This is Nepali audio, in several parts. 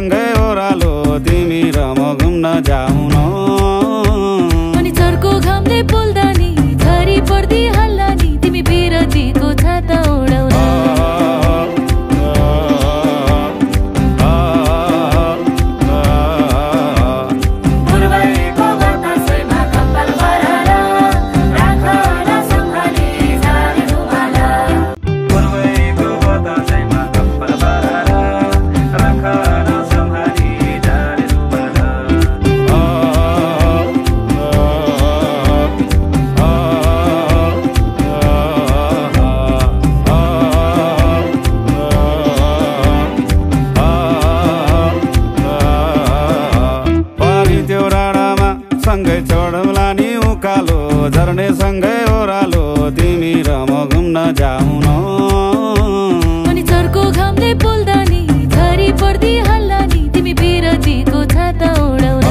सँगै ओह्रालो तिमी र म घुम्न जाऊ न। अनि चर्को घामले पोल्दा नि झरी पर्दी हल्ला नि तिमी बिरतीको छाता ओढाउन। सँगै चढौला नि उकालो झर्ने सँगै ओह्रालो तिमी र म घुम्न जाऊ न। अनि चर्को घामले पोल्दा नि झरी पर्दी हल्ला नि तिमी बिरतीको छाता ओढाउन।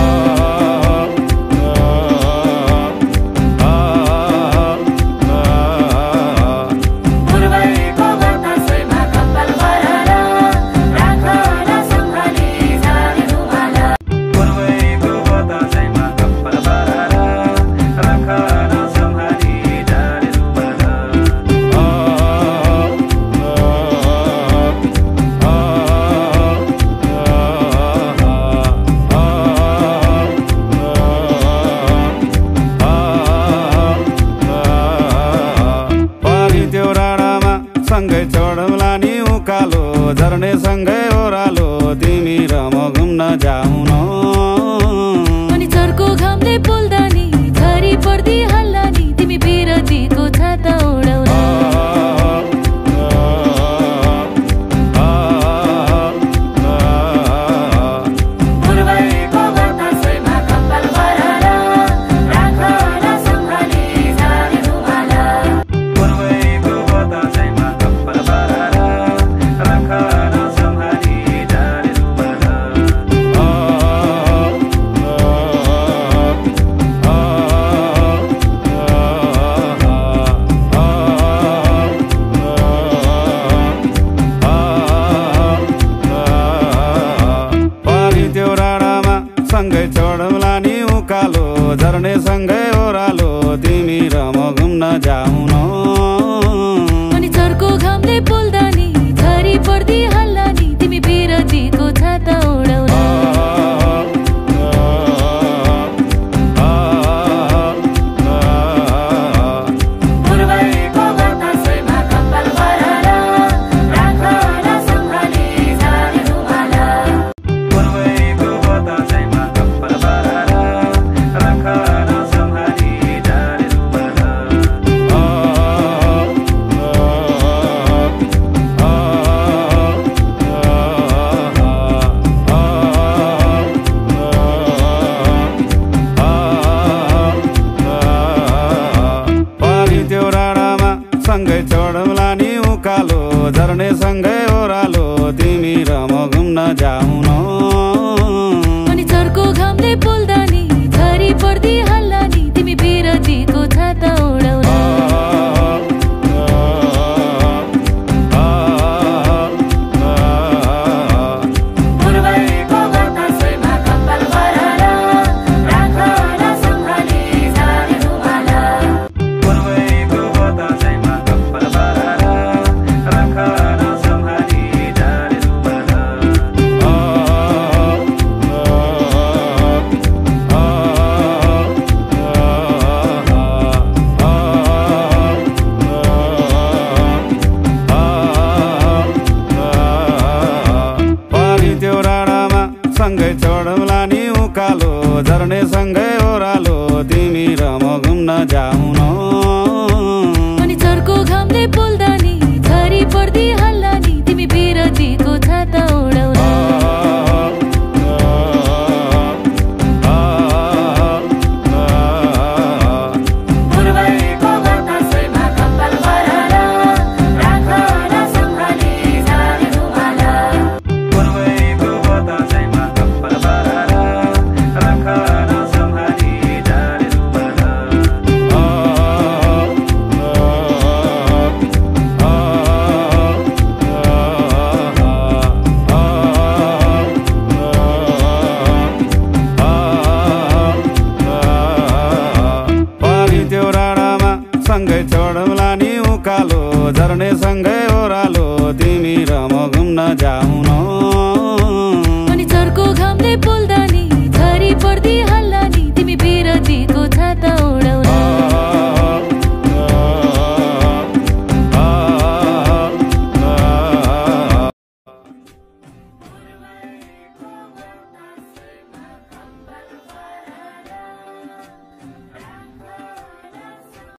सँगै चढौला नि उकालो झर्ने सँगै ओह्रालो तिमी र म घुम्न जाऊ न। अनि चर्को घामले पोल्दा नि झरी पर्दी हल्ला नि तिमी बिरतीको छाता ओढाउन। सँगै चढौला नि उकालो झर्ने सँगै ओह्रालो तिमी र म घुम्न जाऊ न। अनि चर्को घामले पोल्दा नि झरी पर्दी हल्ला नि तिमी बिरतीको छाता ओढाउन। सँगै चढौला नि उकालो झर्ने सँगै ओह्रालो तिमी र म घुम्न जाऊ न। अनि चर्को घामले पोल्दा नि झरी पर्दी हल्ला नि तिमी बिरतीको छाता ओढाउन। सँगै चढौला नि उकालो झर्ने सँगै ओह्रालो तिमी र म घुम्न जाऊ न। अनि चर्को घामले पोल्दा नि